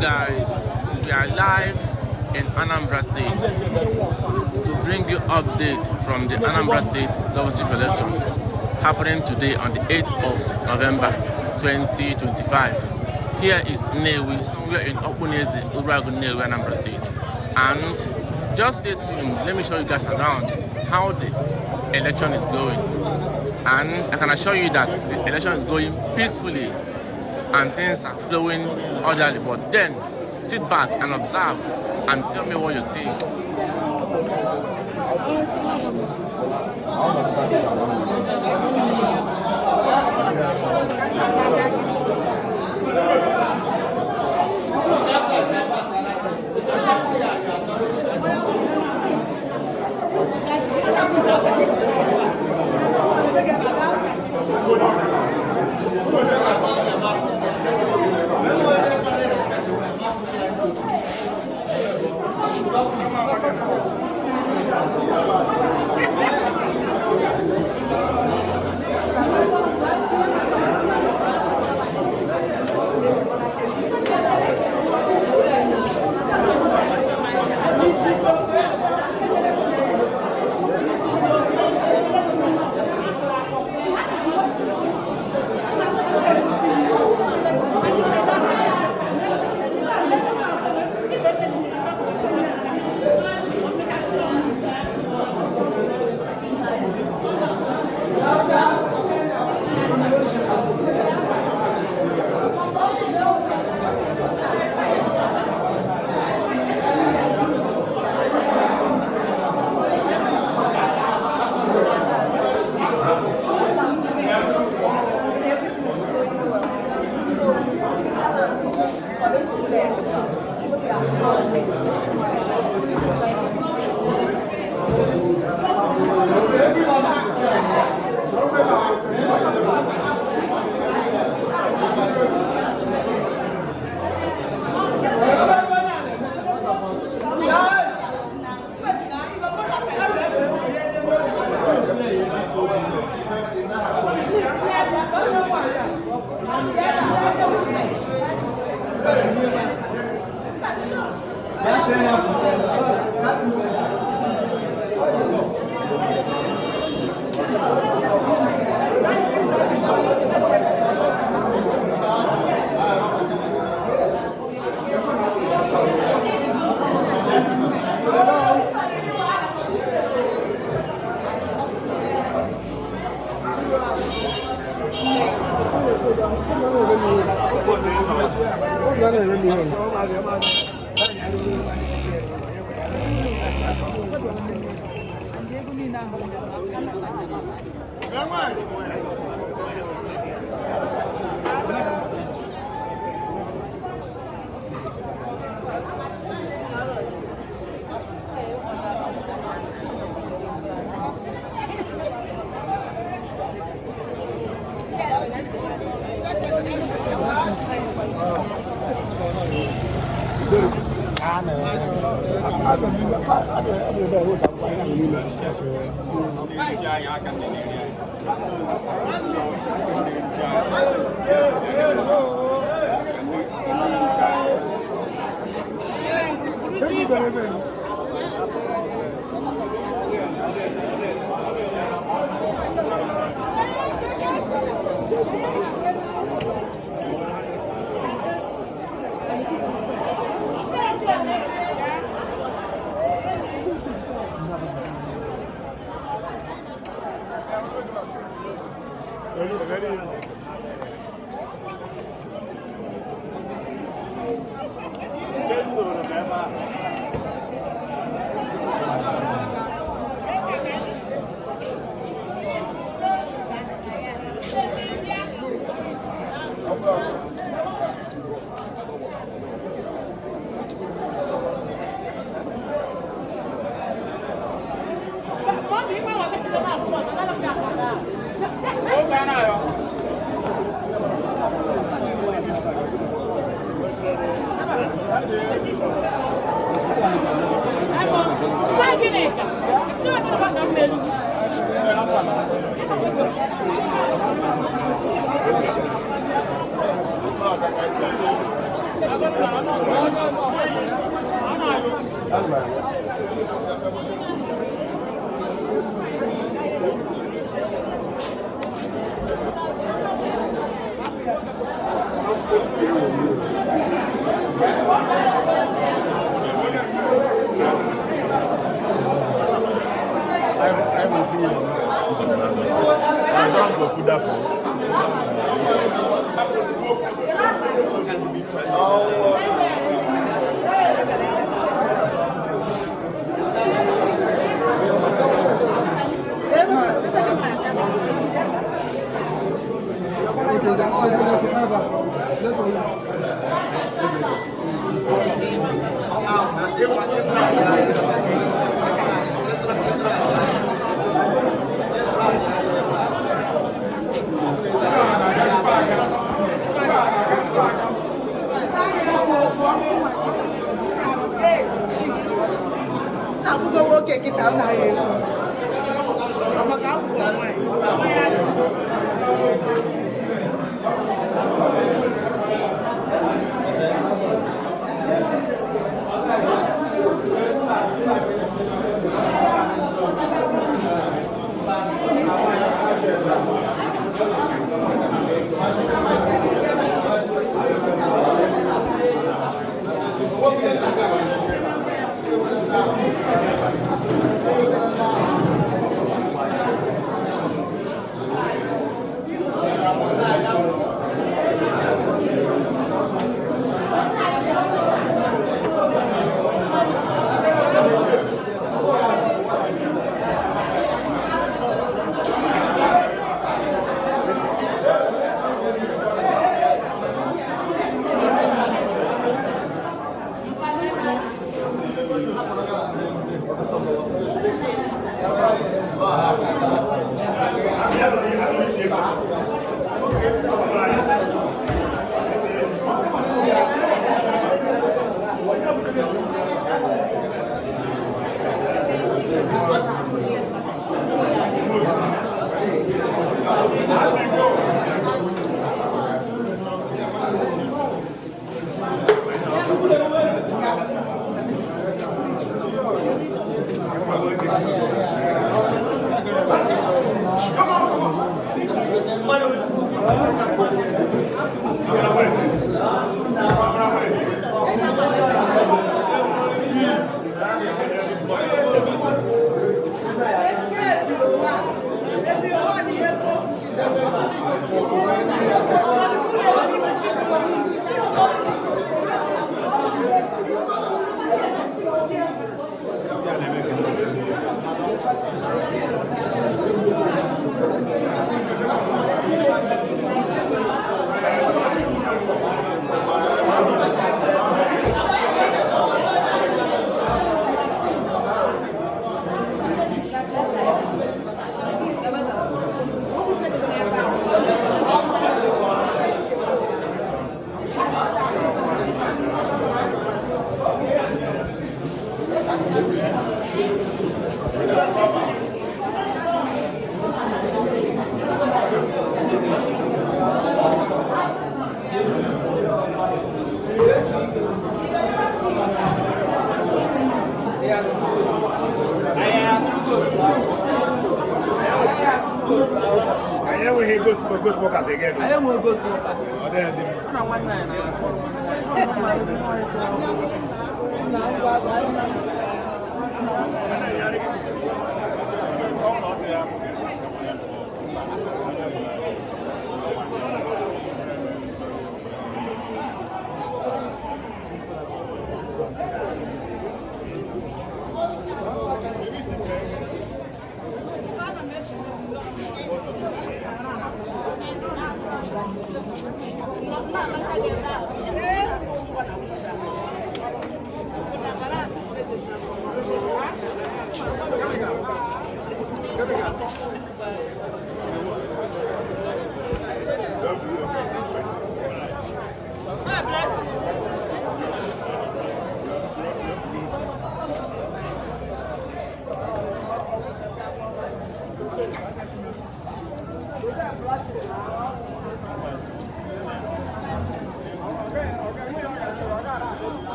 Guys. We are live in Anambra State to bring you update from the Anambra State governorship election happening today on the 8th of November 2025. Here is Nnewi, somewhere in Okpuneze, Uruagu, Nnewi, Anambra State. And just stay tuned. Let me show you guys around how the election is going. And I can assure you that the election is going peacefully and things are flowing orderly. But then sit back and observe and tell me what you think. Anyị enweghị ghost workers again. Anyị enweghị ghost workers. Ọ dịghị dị mma. Ọ na nwanne anyị na-akọ.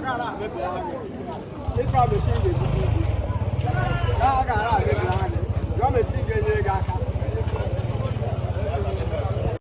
Agara mebiri anyị. Ịsọ machine ga-ebute ibu. Ya agara mebiri anyị. Yọ machine ga-enyere gị aka.